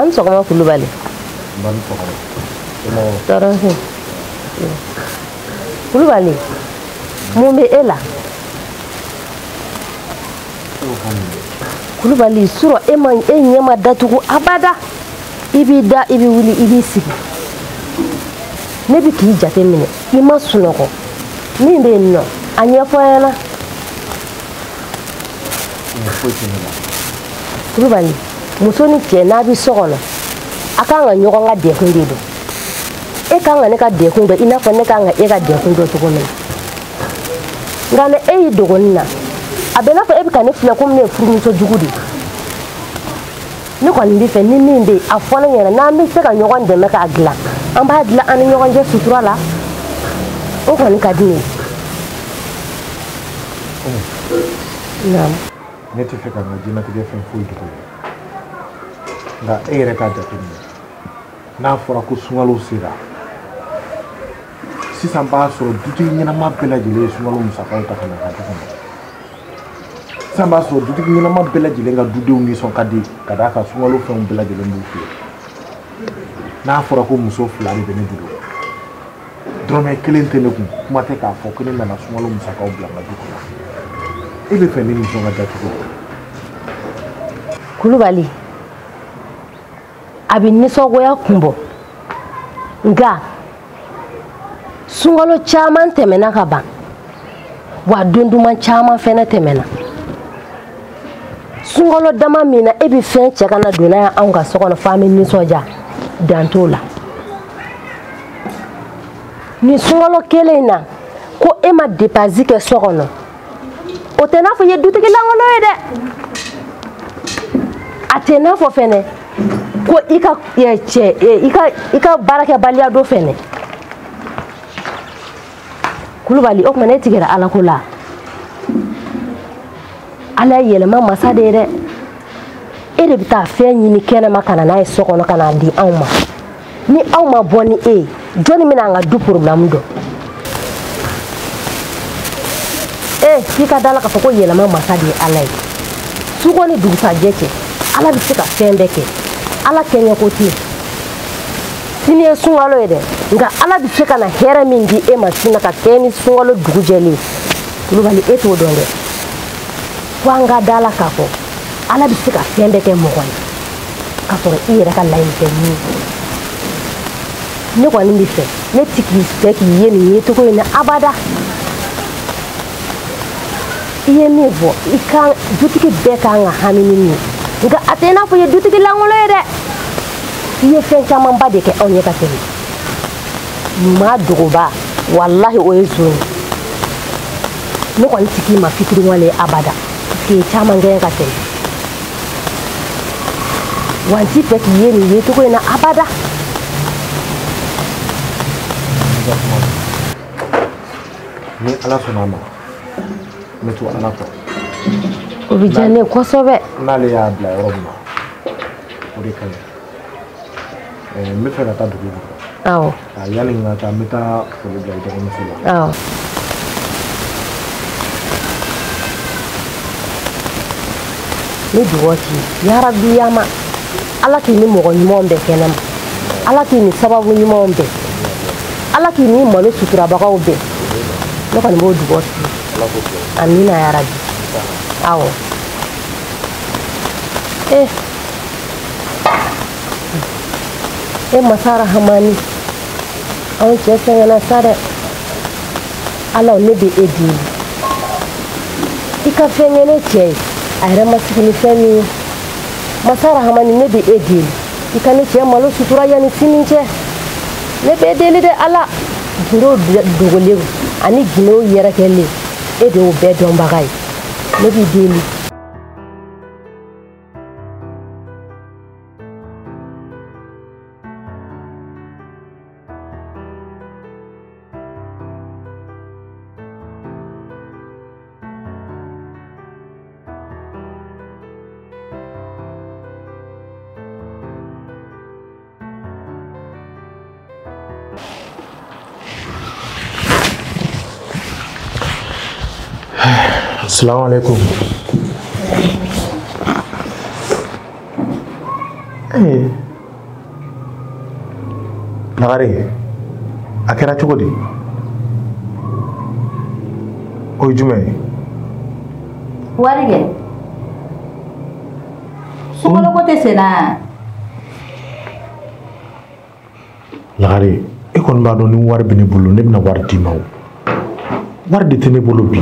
An sɔgɔma Kulubali. Ba ni sɔgɔma. Tɔɔrɔ tɛ. Kulubali, mun bɛ e la? Kulubali, surɔ e ma e ɲɛ ma datugu abada. I b'i da, i bɛ wuli, i b'i sigi. Ne bɛ k'i jate minɛ, i ma sunɔgɔ. Min bɛ yen nɔ, a ɲɛfɔ n ɲɛna. Kulubali, muso ni cɛ n'a bɛ so kɔnɔ, a kan ka ɲɔgɔn ka degun de dɔn. E kan ka ne ka degun dɔn i n'a fɔ ne kan ka e ka degun dɔn cogo min na. Nka ni e y'i dogo ne na, a bɛ n'a fɔ e bɛ ka ne filɛ komi ne ye furumuso jugu de ye. Ne kɔni bɛ fɛ ni min bɛ yen, a fɔ ne ɲɛna, n'an bɛ se ka ɲɔgɔn dɛmɛ k'a dilan, an b'a dilan an ni ɲɔgɔn cɛ sutura la. O kɔni ka di ne ye. Naamu. Ne tɛ fɛ ka n ka diɲɛlatigɛ fɛn foyi dogo i la. Nka e yɛrɛ k'a jateminɛ, n'a fɔra ko sunkalo sera, sisan b'a sɔrɔ dutigi ɲɛnama bɛɛ lajɛlen ye sunkalo musakaw ta ka na ka du kɔnɔ. Sisan b'a sɔrɔ dutigi ɲɛnama bɛɛ lajɛlen ka dudenw nisɔn ka di ka d'a kan sunkalo fɛnw bɛɛ lajɛlen b'u fɛ yen. N'a fɔra ko muso fila de bɛ ne bolo, dɔrɔmɛ kelen tɛ ne kun, kuma tɛ k'a fɔ ko ne nana sunkalo musakaw bila n ka du kɔnɔ. E bɛ fɛ ne nisɔn ka diya cogo di? Kulubali, a bɛ nisɔngoya kun bɔ, nka sunkalo caman tɛmɛna ka ban, wa don duman caman fɛnɛ tɛmɛna. Sunkalo dama min na e bɛ fɛn cɛ ka na don n'a ye anw ka so kɔnɔ f'an bɛ nisɔndiya, dan t'o la. Nin sunkalo kelen in na ko e ma dépense kɛ so kɔnɔ, o tɛ n'a fɔ i ye dutigi lankolon ye dɛ. A tɛ n'a fɔ fɛnɛ ko i ka cɛ i ka baarakɛbaliya dɔ fɛnɛ. Kulubali, o tuma ne tigɛra Ala ko la. Ala ye yɛlɛma masa de ye dɛ. E de bɛ taa fɛn ɲini kɛnɛma ka na n'a ye so kɔnɔ ka n'a di anw ma. Ni anw ma bɔ ni e ye, jɔnni bɛna an ka du problème dɔn? E k'i ka da la k'a fɔ ko yɛlɛma masa de ye Ala ye. Suko ni dugusajɛ cɛ, Ala bɛ se ka fɛn bɛɛ kɛ. Ala kɛɲɛko tɛ yen. Sini ye sunkalo ye dɛ, nka Ala bɛ se ka na hɛrɛ min di e ma sini ka kɛ ni sunkalo dugu jɛlen ye. Kulubali, e t'o dɔn dɛ. Fo an ka da la k'a fɔ Ala bɛ se ka fɛn bɛɛ kɛ mɔgɔ ye k'a sɔrɔ i yɛrɛ ka laɲini tɛ min ye. Ne kɔni bɛ fɛ, ne ti k'i fɛ k'i ye nin yecogo in na abada. I ye min fɔ, i kan dutigi bɛɛ kan ka hami ni min ye, nka a tɛ i n'a fɔ i ye dutigi lankolon ye dɛ. I ye fɛn camanba de kɛ anw ye ka tɛmɛ. Maa dogoba, walahi o ye zon ye. Ne kɔni ti k'i ma fitiriwale ye abada, parce que i ye caman kɛ ka tɛmɛ. Wa n ti fɛ k'i ye nin yecogo in na abada. Ni Ala sɔnna a ma, n bɛ to Ala kɔ. O bɛ diya ne ye kosɛbɛ. N'ale y'a bila yɔrɔ min na, o de ka ɲi. N bɛ fɛ ka taa dugu kɔnɔ. Awɔ. Yanni n ka taa, n bɛ taa foli bila i dɔgɔmuso la. Awɔ. Ne dugawu k'i ye, yarabi yama, Ala k'i ni mɔgɔ ɲumanw bɛn kɛnɛ ma. Ala k'i ni sababu ɲumanw bɛn. Ala k'i ni malo suturabagaw bɛn. Ne kɔni b'o dugawu k'i ye. Amina yarabi. Awɔ. E masa rahamani, anw cɛ sɛgɛnna sa dɛ. Ala, ne bɛ e deli, i ka fɛn kɛ ne cɛ ye, a yɛrɛ ma sigi ni fɛn min ye. Masa rahamani, ne bɛ e deli, i ka ne cɛ malo sutura yanni sini cɛ. Ne bɛ e deli dɛ Ala. Gindo dogolenw ani gindow yɛrɛkɛlen, e de y'o bɛɛ dɔnbaga ye. Ne b'i deli. Assalamu alaikum. Lagare, a kɛra cogo di? O ye jumɛn ye? Wari kɛ. Sunkalo ko tɛ sen na. Lagare, e kɔni b'a dɔn ni wari bɛ ne bolo, ne bɛna wari d'i ma o. Wari de tɛ ne bolo bi.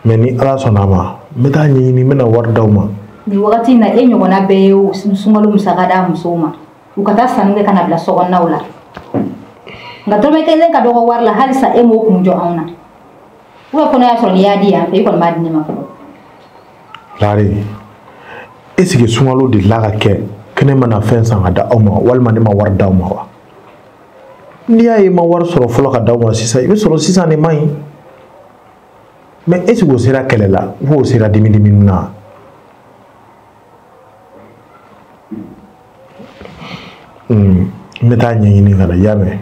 Mais ni Ala sɔnna a ma, n bɛ taa ɲɛɲini, n bɛna wari d'aw ma. Nin wagati in na, e ɲɔgɔnna bɛɛ ye sunkalo musaka d'a musow ma. U ka taa sanni kɛ ka na bila sokɔnɔnaw la. Nka dɔrɔmɛ kelen ka dɔgɔ wari la, halisa e m'o kun jɔ anw na. Ou bien kɔnɔ y'a sɔrɔ n'i y'a di yan fɛ, e kɔni b'a di ne ma fɔlɔ. Lagare, est-ce que sunkalo delila ka kɛ ko ne mana fɛn san ka di aw ma walima ne ma wari d'aw ma wa? N'i y'a ye i ma wari sɔrɔ fɔlɔ ka d'aw ma sisan, i bɛ sɔrɔ sisan de man ɲi. Mais est-ce que o sera kɛlɛ la ou o sera dimi dimi na? N bɛ taa ɲɛɲini ka na, i y'a mɛn?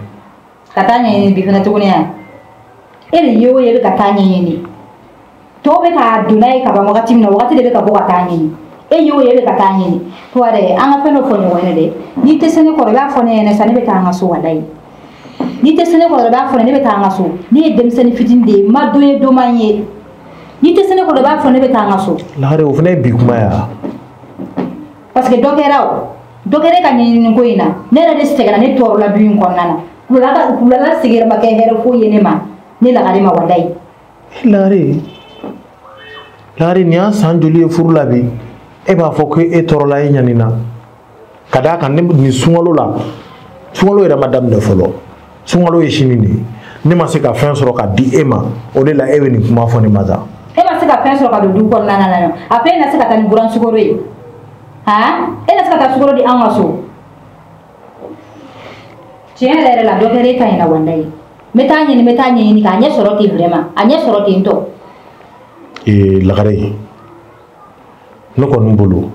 Ka taa ɲɛɲini bi fana tuguni yan. E de ye o ye, e bɛ ka taa ɲɛɲini. Tɔw bɛ ka don n'a ye ka ban wagati min na, wagati de bɛ ka bɔ ka taa ɲini. E ye o ye, e bɛ ka taa ɲini. To dɛ, an ka fɛn dɔ fɔ ɲɔgɔn ɲɛna dɛ. N'i tɛ se ne kɔrɔ, i b'a fɔ ne ɲɛna sa, ne bɛ taa an ka so walayi. N'i tɛ se ne kɔrɔ, i b'a fɔ ne, ne bɛ taa an ka so. Ne ye denmisɛnnin fitinin de ye, n ma don ye don man ye. N'i tɛ se ne kɔrɔ, i b'a fɔ ne bɛ taa an ka so. Lagare, o fana ye bi kuma ye wa? Parce que dɔ kɛra o. Dɔ kɛra e ka ɲɛɲini ko in na. Ne yɛrɛ de sɛgɛnna, ne tɔɔrɔla du in kɔnɔna na. Kulala sigiyɔrɔ ma kɛ hɛrɛ foyi ye ne ma. Ne Lagare ma walayi. Lagare, Lagare, nin y'an san joli ye furu la bi? E b'a fɔ ko e tɔɔrɔla, e ɲanina. Ka d'a kan nin sunkalo la, sunkalo yɛrɛ ma daminɛ fɔlɔ. Sunkalo ye sini de ye. Ne ma se ka fɛn sɔrɔ ka di e ma, o de la e bɛ nin kuma fɔ ne ma tan. E ma se ka fɛn sɔrɔ ka don du kɔnɔna na, a fɛ e na se ka taa ni buran sukaro ye. Han? E na se ka taa sukaro di an ka so. Tiɲɛ yɛrɛ yɛrɛ la, dɔ kɛra e ta in na walayi. N bɛ taa ɲini, n bɛ taa ɲɛɲini k'a ɲɛ sɔrɔ ten vraiment, a ɲɛ sɔrɔ ten tɔ. Ee Lagare, ne kɔni bolo,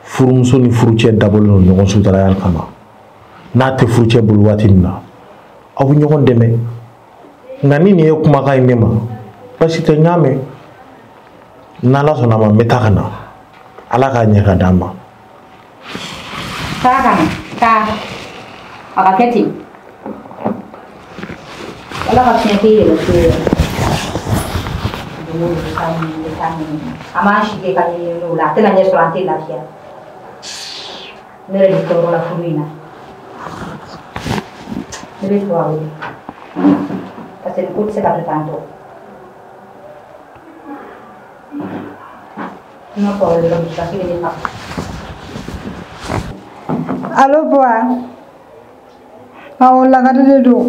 furumuso ni furucɛ dabɔlen don ɲɔgɔn sutaraya kama. N'a tɛ furucɛ bolo waati min na, aw bɛ ɲɔgɔn dɛmɛ. Nka ni nin ye kumakan ye ne ma, baasi tɛ, n y'a mɛn. N'Ala sɔnna a ma, n bɛ taa ka na. Ala k'a ɲɛ ka d'an ma. Taa ka na, taa. A ka kɛ ten. Ala ka fiɲɛ k'e yɛrɛ so ye. An b'an si kɛ ka ɲɛɲini o la, a tɛna ɲɛ sɔrɔ, an tɛ lafiya. Ne yɛrɛ de tɔɔrɔ la furu in na. Ne bɛ to a wele. Parce que nin ko tɛ se ka to tan tɔ. N ma kɔrɔ dɔrɔn, dusukasi bɛ ne faga. Allo Buwa. Awɔ, Lagare de don.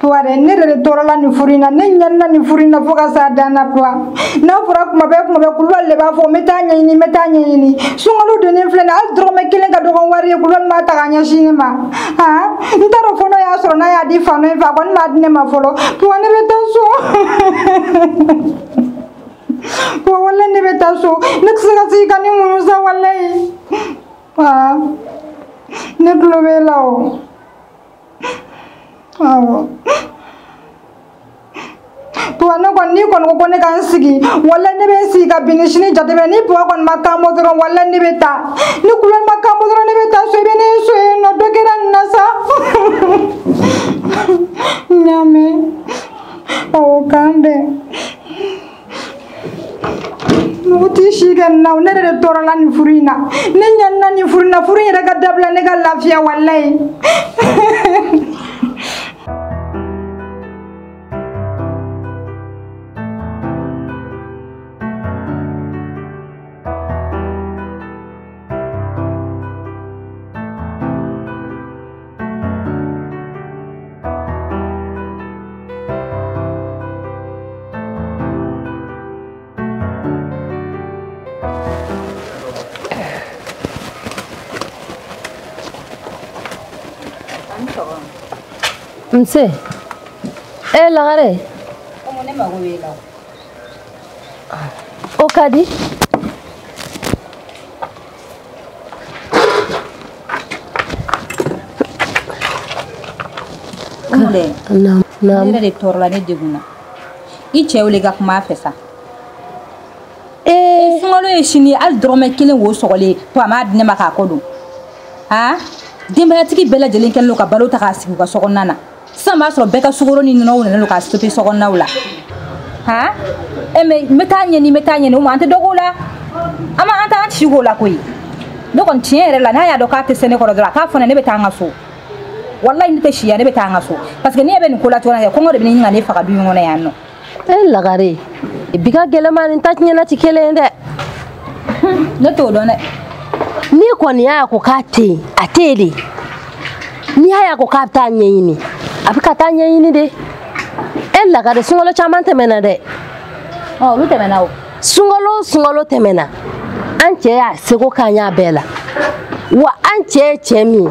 Buwa dɛ, ne yɛrɛ de tɔɔrɔla nin furu in na, ne ɲanina nin furu in na fo ka s'a dan na Buwa. N'a fɔra kuma bɛɛ kuma bɛɛ, Kulubali de b'a fɔ n bɛ taa ɲɛɲini, n bɛ taa ɲɛɲini. Sunkalo donnen filɛ nin ye, hali dɔrɔmɛ kelen ka dɔgɔ wari ye, Kulubali m'a ta k'a ɲɛsin ne ma. Han, n t'a dɔn fo n'o y'a sɔrɔ n'a y'a di fan dɔ in fɛ, a kɔni m'a di ne ma fɔlɔ. Buwa, ne bɛ taa so. Buwa, walayi ne bɛ taa so. Ne tɛ se ka sigi ka nin muɲu sa walayi. Han, ne tulo b'e la o. Awɔ. Buwa, ne kɔni, n'i kɔni ko ko ne ka n sigi, walayi ne bɛ n sigi ka bi ni sini jateminɛ. Ni Buwa kɔni ma kan bɔ dɔrɔn, walayi ne bɛ taa. Ni Kulubali ma kan bɔ dɔrɔn, ne bɛ taa so. I bɛ ne ye so yen nɔ, dɔ kɛra nin na sa. N y'a mɛn. Awɔ, k'an bɛn. Mɔgɔ t'i si kɛ nin na, ne yɛrɛ de tɔɔrɔla nin furu in na. Ne ɲanina nin furu in na, furu in yɛrɛ ka dabila, ne ka lafiya walayi. Nse. E Lagare. Ne mago b'e la. O ka di. Naam. Ne yɛrɛ de tɔɔrɔla, ne degunna. I cɛ wele ka kuma a fɛ sa. Ee, sunkalo ye sini ye, hali dɔrɔmɛ kelen wo sɔgɔlen to a m'a di ne ma k'a kɔ don. Han? Denbayatigi bɛɛ lajɛlen kɛlen don ka balo ta k'a sigi u ka sokɔnɔna na. Sisan b'a sɔrɔ bɛɛ ka sukaro ni nɔnɔw nana don k'a stoppé sokɔnɔnaw la. Han? E mais n bɛ taa ɲɛni, n bɛ taa ɲɛni, o ma an tɛ dɔ k'o la. An ma an t'an si k'o la koyi. Ne kɔni tiɲɛ yɛrɛ la n'a y'a dɔn k'a tɛ se ne kɔrɔ dɔrɔn a k'a fɔ ne ne bɛ taa n ka so. Walayi ne tɛ si yan, ne bɛ taa n ka so. Parce que ne ɲɛ bɛ nin ko la cogo min na kɔngɔ de bɛ ne ɲini ka ne faga du in kɔnɔ yan nɔ. E lagare, bi ka gɛlɛma ni ta tiɲɛna ti kelen ye dɛ. Ne t'o dɔn dɛ. N'i kɔni y'a ko k'a tɛ yen, a tɛ yen de. N'i y'a ko k'a bɛ taa ɲɛɲini, a bɛ ka taa ɲɛɲini de. E lagare, sunkalo caman tɛmɛna dɛ. Ɔ olu tɛmɛna o. Sunkalo o sunkalo tɛmɛna, an cɛ y'a seko k'an y'a bɛɛ la. Wa an cɛ ye cɛ min ye,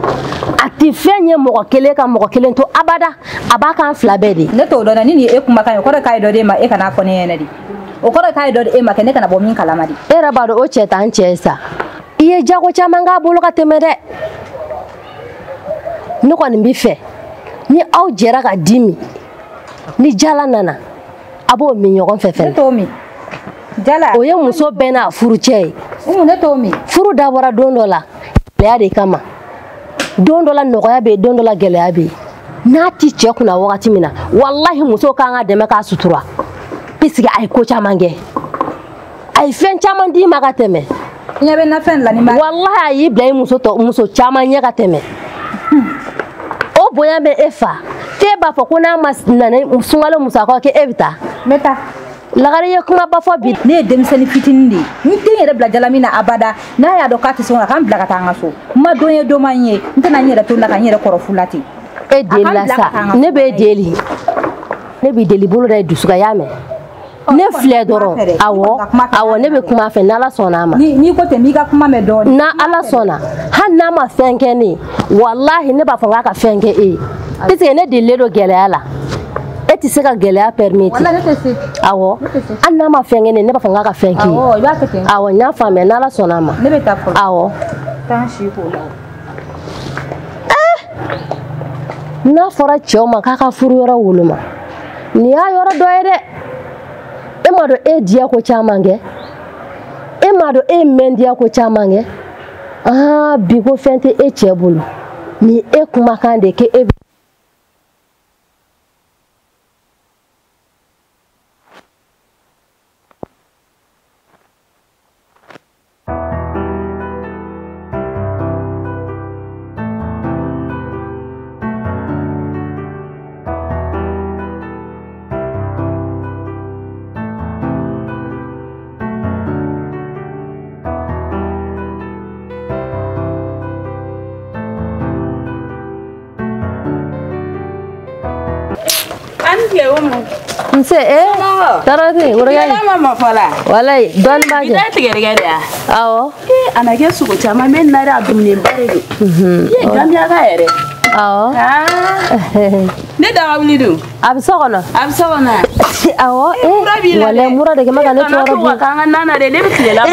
a tɛ fɛn ye mɔgɔ kelen ka mɔgɔ kelen to abada, a b'a k'an fila bɛɛ de. Ne t'o dɔn dɛ, ni nin ye e kumakan ye, o kɔrɔ k'a ye dɔ d'e ma, e kana fɔ ne ɲɛna de. O kɔrɔ k'a ye dɔ d'e ma kɛ ne kana bɔ min kalama de. E yɛrɛ b'a dɔn o cɛ t'an cɛ ye sa. I ye jago caman k'a bolo ka tɛmɛ dɛ. Ne kɔni b'i fɛ ni aw jɛra ka di min, ni jala nana, a b'o min ɲɔgɔn fɛ fɛnɛ. Ne t'o min. Jala. O ye muso bɛɛ n'a furucɛ ye. Ne t'o min. Furu dabɔra don dɔ la, gɛlɛya de kama. Don dɔ la nɔgɔya bɛ yen, don dɔ la gɛlɛya bɛ yen. N'a ti cɛ kunna wagati min na, walahi muso kan ka dɛmɛ k'a sutura. Puisque a ye ko caman kɛ. A ye fɛn caman d'i ma ka tɛmɛ. Ɲɛ bɛ nafɛn la ni ma. Walahi a y'i bila i muso tɔ muso caman ɲɛ ka tɛmɛ. O bonya bɛ e fa. F'e b'a fɔ ko n'a ma na ni sunkalo musakaw kɛ e bɛ taa. N bɛ taa. Lagare ye kumaba fɔ bi. Ne ye denmisɛnnin fitinin de ye. N tɛ n yɛrɛ bila jala min na abada. N'a y'a dɔn k'a tɛ se a k'an bila ka taa n ka so. N ma don ye don ma n ye. N tɛna n yɛrɛ to n la ka n yɛrɛ kɔrɔ fu la ten. E deli la sa. Ne b'e deli. Ne b'i deli bolo da i dusu kan, y'a mɛn. Ne filɛ dɔrɔn. Awɔ, awɔ, ne bɛ kuma a fɛ n'Ala sɔnna a ma. N'i ko ten n b'i ka kuma mɛn dɔɔnin. N'a Ala sɔnna, hali n'a ma fɛn kɛ ne ye, walahi ne b'a fɔ k'a ka fɛn kɛ e ye. Puisque ne delilen don gɛlɛya la. E tɛ se ka gɛlɛya permettre. Walahi ne tɛ se. Awɔ, hali n'a ma fɛn kɛ ne ye, ne b'a fɔ k'a ka fɛn kɛ e ye. Awɔ, i b'a kɛ ten. Awɔ, n y'a faamuya, n'Ala sɔnna a ma. Ne bɛ taa fɔlɔ. Awɔ. Taa n si k'o la. N'a fɔra cɛw ma k'a ka furu yɔrɔ woloma, nin y'a yɔrɔ dɔ ye dɛ. E m'a dɔn e diya ko caman kɛ. E m'a dɔn e mɛn diya ko caman kɛ. Aa bi ko fɛn tɛ e cɛ bolo. Nin e kumakan de k'e bɛ. Nse tɔɔrɔ tɛ yen, woroya ye. Ma fɔ la. Walayi dɔɔnin b'a jɛ. Bi tigɛdɛgɛ de ya. Awɔ. A na kɛ sogo caman bɛ na dɛ, a dumunenba de don. I ye gamiyaka yɛrɛ. Awɔ. Ne daga wuli dun. A bɛ so kɔnɔ. A bɛ so kɔnɔ. Awɔ. Mura b'i la dɛ. Walayi mura de kɛ ma ka ne tɔɔrɔ bi. Kana to ka k'an ka nan na dɛ, ne bɛ tile la.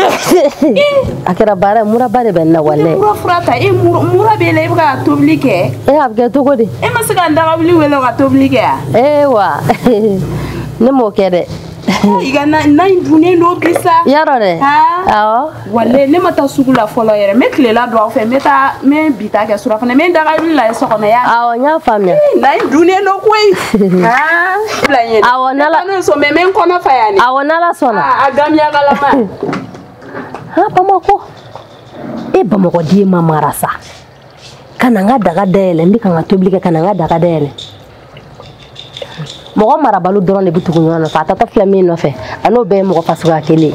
A kɛra baara ye, muraba de bɛ n na walayi. Mura fura ta, e mura b'e la, e bɛ ka tobili kɛ. A bɛ kɛ cogo di? E ma se ka n daga wuli wele ka tobili kɛ yan? Wa. Ne m'o kɛ dɛ. I ka na in dunnen don bi sa. Yarɔ dɛ. Awɔ. Walayi ne ma taa sugu la fɔlɔ yɛrɛ, n bɛ tilela don aw fɛ, n bɛ taa n bɛ bi ta kɛ surafana, n bɛ n daga wuli la so kɔnɔ yan. Awɔ, n y'a faamuya. Na in dunnen don koyi. Bila n ye. Awɔ, n'Ala. Ne so mɛ n bɛ n kɔnɔ fa yan de. Awɔ, n'Ala sɔnna. A gamiyakalama. Bamakɔ. E Bamakɔ den ma mara sa. Ka na n ka daga dayɛlɛ, n bɛ ka n ka tobili kɛ, ka na n ka daga dayɛlɛ. Mɔgɔ marabalo dɔrɔn de bɛ tugu ɲɔgɔn nɔfɛ, a taatɔ filɛ min nɔfɛ, a n'o bɛɛ ye mɔgɔ fasuguya kelen ye.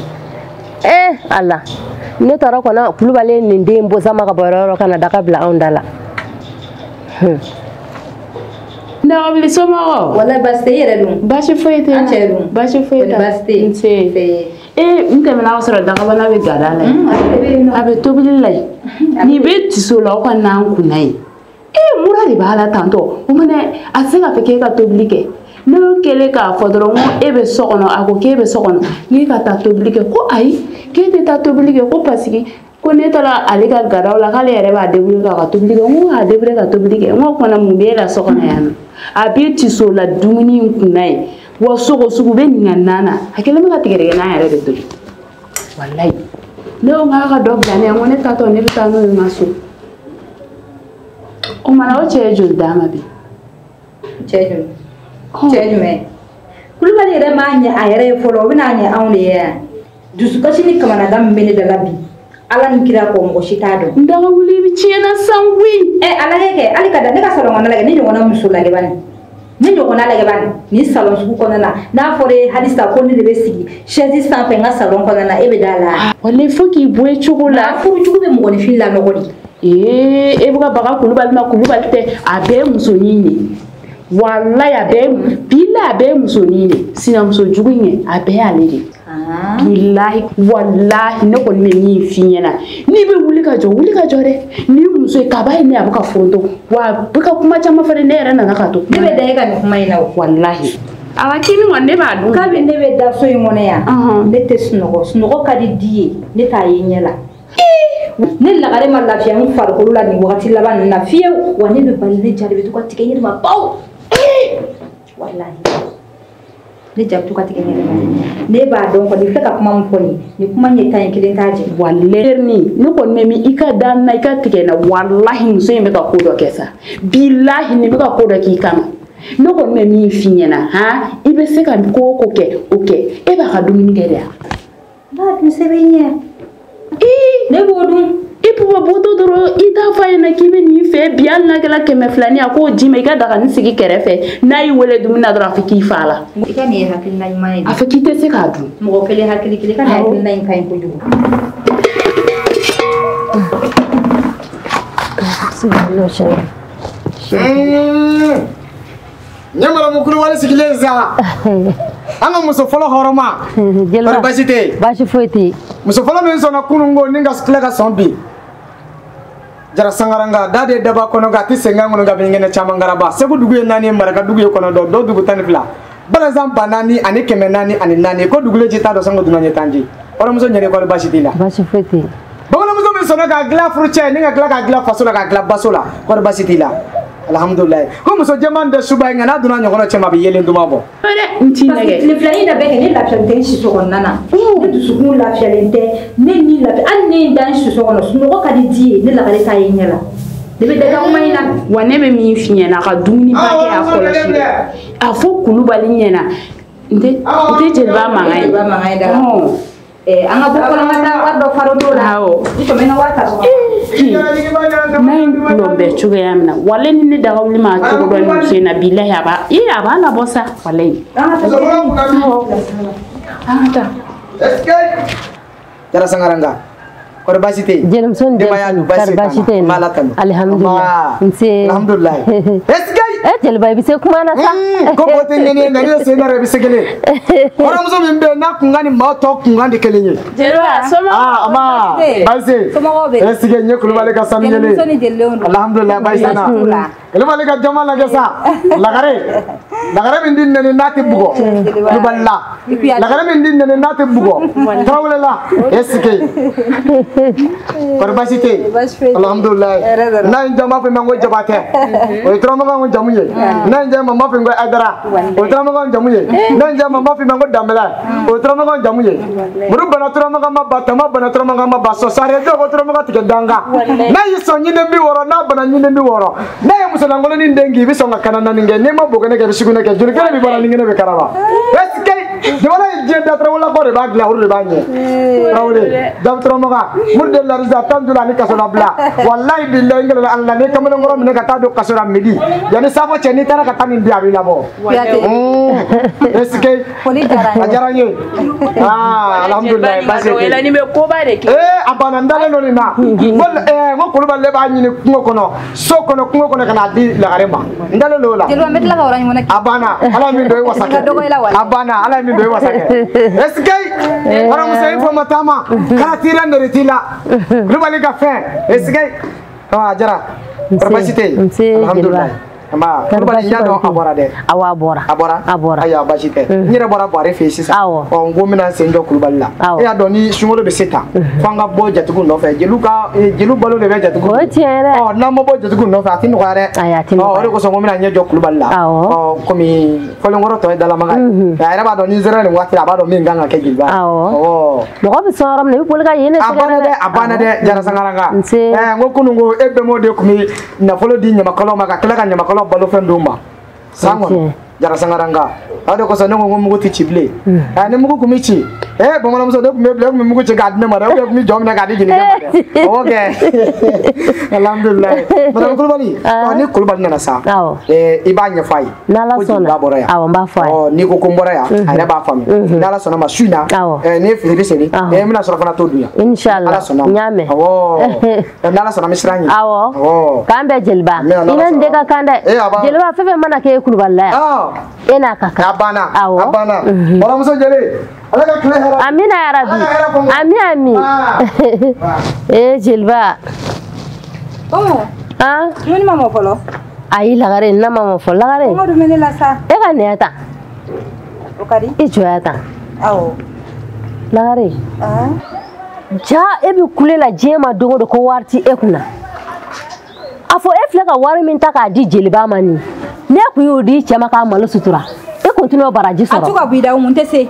Ala, ne taara kɔnɔ Kulubali nin den bɔ sama ka bɔ yɔrɔ yɔrɔ ka na daga bila anw da la. Daga wuli somɔgɔw. Walayi baasi tɛ, i yɛrɛ dun? Baasi foyi tɛ. An cɛ dun? Baasi foyi tɛ. Baasi tɛ yen. Nse. N tɛmɛna ka sɔrɔ dagabana bɛ gada la yen. A bɛ tobili la yen. Nin bɛ tiso la, o ka n'an kunna yen. Mura de b'a la tantɔ. O mana a tɛ se k'a fɔ k'e ka tobili kɛ. Ne kɛlen k'a fɔ dɔrɔn ko e bɛ so kɔnɔ, a ko k'e bɛ so kɔnɔ, k'e ka taa tobili kɛ, ko ayi, k'e tɛ taa tobili kɛ, ko parce que ko ne taara ale ka gadaw la k'ale yɛrɛ b'a débrouiller k'a ka tobili kɛ. N ko k'a débrouiller ka tobili kɛ, n ko kɔnɔ mun b'e la so kɔnɔ yan nɔ? A bɛ tiso la dumuni in kunna yen, wa sogo sugu bɛ nin ka nan na, a kɛlen bɛ ka tigɛdɛgɛ nan yɛrɛ de tobi. Walayi ne ko k'a ka dɔ bila ne ye, n ko ne taatɔ ne bɛ taa n'o ye n ka so. O mana o cɛ ye joli d'a ma bi? Cɛ joli? Cɛ jumɛn? Kulubali yɛrɛ m'a ɲɛ a yɛrɛ ye fɔlɔ, o bɛna ɲɛ anw de ye yan. Dusukasi ni kamanagan min bɛ ne da la bi, Ala ni kira kɔ mɔgɔ si t'a dɔn. N daga wuli bɛ tiɲɛna sangoyi. Ɛ Ala ye kɛ, hali ka da ne ka salon kɔnɔna lajɛ, ne ɲɔgɔnna muso lajɛ bani. Ne ɲɔgɔnna lajɛ bani, nin salon sugu kɔnɔna na, n'a fɔra e halisa ko ne de bɛ sigi chaise sanfɛ n ka salon kɔnɔna na, e bɛ da la. Walayi fo k'i bɔ i cogo la. Furu jugu bɛ mɔgɔninfin lanɔgɔ de. Ee e bɛ ka baga Kulubali ma, Kulubali tɛ, a bɛɛ ye musonin de. Walayi a bɛɛ bilahi a bɛɛ ye musonin de. Sinamuso jugu in ye a bɛɛ y'ale de. Bilahi walahi ne kɔni bɛ min f'i ɲɛna, n'i bɛ wuli ka jɔ, wuli ka jɔ dɛ. N'i muso ye kaba ye ne a bɛ ka foronto wa a bɛ ka kuma caman fɔ dɛ, ne yɛrɛ nana ka to. Ne bɛ da e ka nin kuma in na o. Walahi. A kini kɔni ne b'a dun. Kabi ne bɛ da so in kɔnɔ yan, ne tɛ sunɔgɔ, sunɔgɔ ka di di ye, ne t'a ye ɲɛ la. Ne lagare ma lafiya n farikolo la nin wagati laban ninnu na fiyewu, wa ne bɛ bali ne ja de bɛ to ka tigɛ n yɛrɛ ma bawo. Walahi. Ne ja bɛ to ka tigɛ n yɛrɛ ma. Ne b'a dɔn kɔni, i filɛ ka kuma min fɔ nin, nin kuma in ye tan ye, kelen t'a jɛ. Walahi ne kɔni bɛ min i ka da n na, i ka tigɛ n na, walahi muso in bɛ ka ko dɔ kɛ sa. Bilahi nin bɛ ka ko dɔ k'i kama. Ne kɔni bɛ min f'i ɲɛna, han, i bɛ se ka ko o ko kɛ, o kɛ. E b'a ka dumuni kɛ de wa? N b'a dun sɛbɛn ɲɛ. Ne b'o dun. I papa bɔtɔ dɔrɔn i t'a fɔ a ɲɛna k'i bɛ nin fɛ bi, hali n'a kɛra 200 ye, a k'o d'i ma, i ka dagani sigi kɛrɛfɛ, n'a y'i wele dumuni na dɔrɔn a fɔ k'i fa la. I ka nin ye hakilina ɲuman ye. A fɔ k'i tɛ se k'a dun. Mɔgɔ kelen hakili kelen, i ka nin hakilina in ka ɲi kojugu. N ye maramu Kulubali sigilen sa. An ka muso fɔlɔ hɔrɔnma. Jeliba baasi tɛ yen. Baasi foyi tɛ yen. Muso fɔlɔ min sɔnna kununko ni ka tila ka sɔn bi. Jara Sangaranga da de daba kɔnɔ nka a tɛ senkan kɔnɔ nka binkɛnɛ caman garaba. Segu dugu ye 4 ye, Maraka dugu ye 9, dɔw dugu 12. Balazan 4000 ani 404 ko dugulen ci t'a dɔn sanko dunan ye tan ji. Hɔrɔnmuso ɲɛnen kɔri baasi t'i la. Baasi foyi tɛ yen. Bamananmuso min sɔnna k'a dilan furucɛ ni ka tila k'a dilan faso la k'a dilan baso la, kɔri baasi t'i la. Alhamdulilayi. Ko muso jɛman tɛ suba ye nka n'a donna ɲɔgɔn cɛ ma a bɛ yelen duman bɔ. N t'i Parce que nɛgɛ. tile filanin na bɛɛ kɛ, ne lafiyalen tɛ n siso kɔnɔna na. Ne dusukun lafiyalen tɛ, ne ni lafiya, hali ne ye n da n siso kɔnɔ, sunɔgɔ ka di di ye, ne lagare t'a ye ɲɛ la. Ne bɛ da ka kuma in na. Wa ne bɛ min f'i ɲɛna, a ka dumuni ba kɛ a kɔlɔsi dɛ. A fɔ Kulubali ɲɛna, n tɛ jeliba mankan ye. Jeliba mankan ye da la. An ka bɔ fɔlɔ, an ka taa wari dɔ faro la. Awɔ. I tɔmɛ n ka wari ta so kɔnɔ. N'a ye kulɔn bɛɛ cogoya min na, walayi ni ne daga wuli ma cogo dɔ ni muso in na, bilahi a b'a ee a b'a labɔ sa, walayi. An ka taa. An ka taa. Jara Sangaranga. Kɔri baasi tɛ yen. Jelimuso ni Denbaya denmisɛnnin, baasi kɔri baasi tɛ yen. N b'Ala tanu. Alihamudulila. Nse. Alhamdulilayi. Est-ce E jeliba i bɛ se kuma na sa. Ko bɔ tɛ ɲɛni ye nka n'i ye sen da i bɛ se kelen. Hɔrɔnmuso min bɛ yen n'a kunkan ni maa tɔw kunkan tɛ kelen ye. Jeliba somɔgɔw. Ah, ama. Baasi. Somɔgɔw bɛ. Est-ce que n ye Kulubali ka sanu yelen. Jelimuso ni jelilenw don. Alhamdulilayi baasi tɛ n na. Baasi t'u la. Kulubali ka jama lajɛ sa. Lagare. Lagare min di nɛni n'a tɛ bugɔ. Kulubali la. Lagare min di nɛni n'a tɛ bugɔ. Tarawele la. Est-ce que. Kɔri baasi tɛ yen. Alhamdulilayi. N'a ye n jamu fɔ n ma ko Jabatɛ. O ye turamakanw jamu ye. N'a ye n jamu ma fɔ n ko Ayidara. O ye turamakanw jamu ye. N'a ye n jamu ma fɔ n ma ko Danbɛlɛ. O ye turamakanw jamu ye. Muru bana turamakan ma ba, tama bana turamakan ma ba, sɔsare dɔw ko turamakan tigɛ danga. N'a y'i sɔn ɲinden 60, n'a bana ɲinden 60. N'a ye musolankolon den k'i, i bɛ sɔn ka kana naani kɛ. N'i ma bokɛnɛ kɛ, i bɛ sugunɛ kɛ. Joli kelen b'i bɔ la, ni kɛnɛ bɛ karaba. Est-ce que jamana ye diɲɛ da tarawelelakaw de b'a dilan, olu de b'a ɲɛ. Tarawele, jamu turamakan, muru de larisa 15 ani kaso la bila. Walayi bilayi n kɛlɛla Ala la, n'i ye kamalenkɔrɔ minɛ ka taa don kaso la midi, yanni safo cɛ n'i taara ka taa nin di a b'i labɔ. Est-ce que a diyara n ye. Ah, alhamdulilayi baasi tɛ yen. Nin bɛ koba de kɛ. Ee a banna n dalen don nin na. N ko Kulubali de b'a ɲini kungo kɔnɔ, so kɔnɔ, kungo kɔnɔ ka n'a di lagare ma. N dalen don o la. Jeliba n bɛ tila ka wara ɲɔgɔn na. A banna, Ala ye min don i wasa kɛ. Ka dɔgɔ i la walayi. A banna, Ala ye min don i wasa kɛ. Est-ce que hɔrɔnmuso i fɔ ma taama, kana t'i la nɛrɛ t'i la. Kulubali ka fɛn, est-ce que ah Jara, kɔri baasi tɛ yen. Nse jeliba. Alhamdulilayi. Nba Kulubali n y'a dɔn a bɔra dɛ. Awɔ a bɔra. A bɔra? A bɔra. Ayiwa baasi tɛ. N yɛrɛ bɔra Buware fɛ yen sisan. Awɔ. Ɔ n ko n bɛna n sen jɔ Kulubali la. Awɔ. E y'a dɔn ni sunkalo bɛ se tan. Fo an ka bɔ jatigiw nɔfɛ. Jeliw ka jeliw balo de bɛ jatigiw. O ye tiɲɛ ye dɛ. Ɔ n'an ma bɔ jatigiw nɔfɛ a tɛ nɔgɔya dɛ. Ayi a tɛ nɔgɔya. Ɔ o de kosɔn ko n bɛna n ɲɛ jɔ Kulubali la. Awɔ. Ɔ komi fɔlenkɔrɔ tɔ ye dalamaga ye. A yɛrɛ b'a dɔn ni n sera nin waati la a b'a dɔn min kan ka kɛ jeliba. Awɔ. Awɔ. Mɔgɔ bɛ sɔn yɔrɔ min na i bɛ boli ka yen de A banna sɛgɛrɛ dɛ, a banna dɛ, Jara Sangaranka. Nse. N ko kunun ko e bɛnbaw de tun bɛ nafolo di ɲamakalaw ma ka tila ka ɲamakalaw balofɛn d'u ma. San kɔnɔ, Jara Sangaranka. O de kosɔn ne ko ko mugu tɛ ci bilen. Ni mugu tun bɛ ci, bamananmuso ne tun bɛ bila, e tun bɛ mugu ci k'a di ne ma dɛ, ou bien e tun bɛ jɔ minɛ k'a di jelikɛ ma dɛ. O kɛ. Alhamdulilayi. Madame Kulubali, ni Kulubali nana sa, i b'a ɲɛfɔ a ye. N'Ala Ko sɔnna. jeliba bɔra yan. Awɔ n b'a fɔ a ye. Ɔ n'i ko ko n bɔra yan, a yɛrɛ b'a faamu. N'Ala sɔnna ma su in na, n'i ye fitiri seli, n bɛna sɔrɔ fana t'o dun yan. Inshallah. Ala sɔnna ma. N y'a mɛn. Awɔ. N'Ala sɔnna n bɛ siran ɲɛ. Awɔ. Awɔ. K'an bɛn jeliba. Amina, I n'Ala na nin de sɔnna. ka kan dɛ. A b'a- Jeliba fɛn fɛn mana kɛ e Kulubali la yan. E n'a ka kan. A banna. Awɔ. A banna. Balimamuso jeli, Ala ka tile hɛrɛ. Amina ya rabi. Ala ka hɛrɛ fɔ n kɔ. Ami ami. Jeliba. Umu. Han? Dumuni ma mɔ fɔlɔ. Ayi Lagare, n'a ma mɔ fɔlɔ. Lagare. Kɔngɔ dun bɛ ne la sa. E ka nɛ tan. O ka di. I jɔ tan. Awɔ. Lagare. Ja e bɛ kule la diɲɛ ma don o don ko wari ti e kunna. A fɔ e filɛ ka wari min ta k'a di jeliba ma nin. Ne kun y'o di cɛ ma k'a malo sutura. E kun tɛn'o baraji sɔrɔ. A to ka bɔ i da Umu, n tɛ se.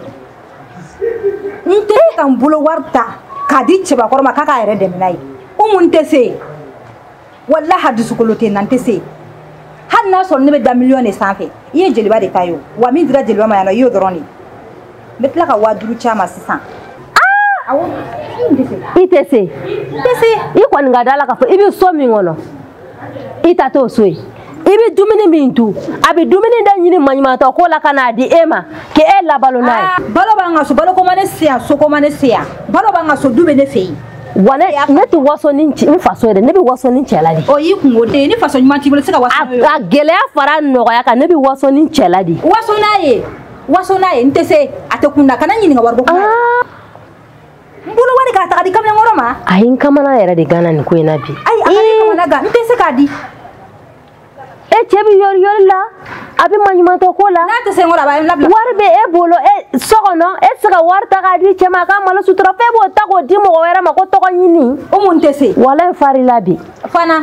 N tɛ se ka n bolo wari ta k'a di cɛbakɔrɔ ma k'a k'a yɛrɛ dɛmɛ n'a ye. Umu n tɛ se. Walahi dusukolo tɛ n na n tɛ se. Hali n'a sɔrɔ ne bɛ da miliyɔn de sanfɛ, i ye jeliba de ta ye o. Wa min dira jeliba ma yan nɔ, i y'o dɔrɔn de. N bɛ tila ka 5000 ci a ma sisan. Awɔ, n tɛ se. I tɛ se. N tɛ se. I kɔni ka da la k'a fɔ i bɛ so min kɔnɔ, i ta t'o so ye. I bɛ dumuni min dun, a bɛ dumuni de ɲini maɲumantɔ ko la ka n'a di e ma, k'e labalo n'a ye. Balo b'an ka so, balo ko ma ne se yan, so ko ma ne se yan. Balo b'an ka so, du bɛ ne fɛ yen. Wa ne tɛ waso ni n faso ye dɛ, ne bɛ waso ni cɛ la de. O y'i kungo de ye, ni faso ɲuman t'i bolo, i tɛ se ka waso n'o ye. A gɛlɛya fara nɔgɔya kan, ne bɛ waso ni cɛ la de. Waso n'a ye, waso n'a ye, n tɛ se, a tɛ kun na, kana n ɲininka wariko kuma la. N bolo wari k'a ta k'a di kamalenkɔrɔ ma. Ayi n kamana yɛrɛ de gana nin ko in na bi. Ayi a ka ne kamana gan, n tɛ se k'a di. E cɛ bɛ yɔri yɔri la, a bɛ maɲumantɔ ko la. N'a tɛ se n kɔrɔ a b'a labila. Wari bɛ e bolo e so kɔnɔ, e tɛ se ka wari ta k'a di cɛ ma a k'a malo sutura, f'e b'o ta k'o di mɔgɔ wɛrɛ ma ko tɔgɔ ɲini. Umu n tɛ se. Walayi farila bi. Fana,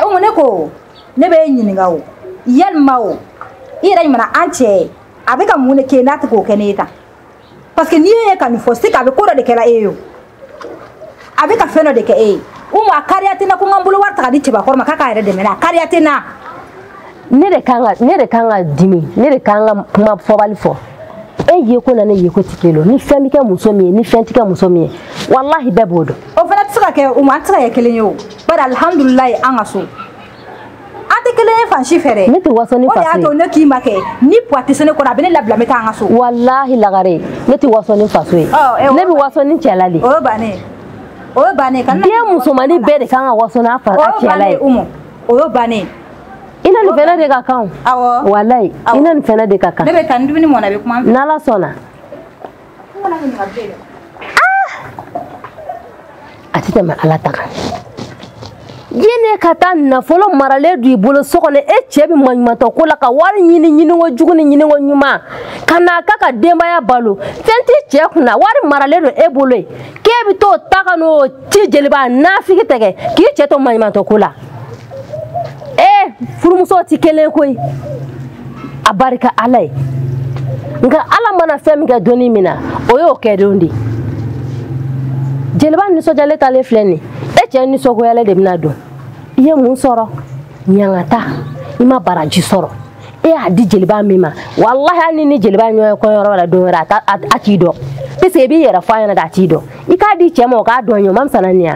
Umu ne ko ne bɛ e ɲininka o, yalima o, i yɛrɛ ɲuman an cɛ a bɛ ka mun de kɛ n'a tɛ k'o kɛ ne ye tan? Parce que n'i ye ka nin fɔ, c'est que a bɛ ko dɔ de kɛla e ye o. A bɛ ka fɛn dɔ de kɛ e ye. Umu a kariya tɛ n na ko n ka n bolo wari ta k'a di cɛbakɔrɔ ma k'a k'a yɛrɛ dɛmɛ n'a ye, a kariya tɛ n na. Ne de kan ka dimi, ne de kan ka kuma fɔbali fɔ. E ye ko na ne ye ko tɛ kelen ye. Ni fɛn bɛ kɛ muso min ye, ni fɛn tɛ kɛ muso min ye, walahi bɛɛ b'o dɔn. O fana tɛ se ka kɛ Umu, an tɛ se ka kɛ kelen ye o. Bari alihamudulilayi an ka so. An tɛ kelen ye fan si fɛ dɛ. Ne tɛ waso ni faso ye. O de y'a to ne k'i ma kɛ, ni poids tɛ se ne kɔrɔ, a bɛ ne labila n bɛ taa an ka so. Walahi Lagare, ne tɛ waso ni faso ye. Ne bɛ waso ni cɛla de. O ye bannen ye. O ye bannen ye. Den musomannin bɛɛ de kan ka waso n'a fa a cɛla ye. O ye bannen ye Umu, o ye bannen ye. I na nin fɛnɛ de ka kan o. Awɔ. Walayi, i na nin fɛnɛ de ka kan. Ne bɛ taa ni dumuni mɔna, a bɛ kuma n fɛ. N'Ala sɔnna. N kana ɲininka bilen dɛ. A tɛ tɛmɛ Ala ta kan. Yene ka taa nafolo maralen don i bolo so kɔnɔ, e cɛ bɛ maɲumantɔ ko la ka wari ɲini ɲininko jugu ni ɲininko ɲuman ka n'a k'a ka denbaya balo, fɛn t'i cɛ kunna, wari maralen don e bolo yen, k'e bɛ t'o ta ka n'o ci jeliba nafigi tɛgɛ k'i cɛ to maɲumantɔ ko la. Furumuso tɛ kelen koyi, a barika Ala ye. Nka Ala mana fɛn min kɛ donni min na, o y'o kɛ don de. Jeliba nisɔndiyalen talen filɛ nin ye, e cɛ nisɔngoyalen de bɛna don. I ye mun sɔrɔ? Ɲangata, i ma baraji sɔrɔ. E y'a di jeliba min ma, walahi hali ni jeliba ɲɔgɔn ye kɔɲɔyɔrɔ la don wɛrɛ, a t'i dɔn. Parce que i b'i yɛrɛ fɔ a ɲɛna de, a t'i dɔn. I k'a di cɛ ma, o k'a dɔn ye, o ma fisa ni nin ye.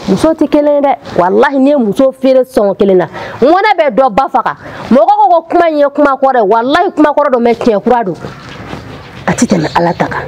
Muso tɛ kelen ye dɛ. Walahi n'i ye muso feere sɔngɔ kelen na, mɔnɛ bɛ dɔ ba faga. Mɔgɔ ko ko kuma in ye kuma kɔrɔ ye, walahi kuma kɔrɔ don, mɛ tiɲɛ kura don. A tɛ tɛmɛ Ala ta kan.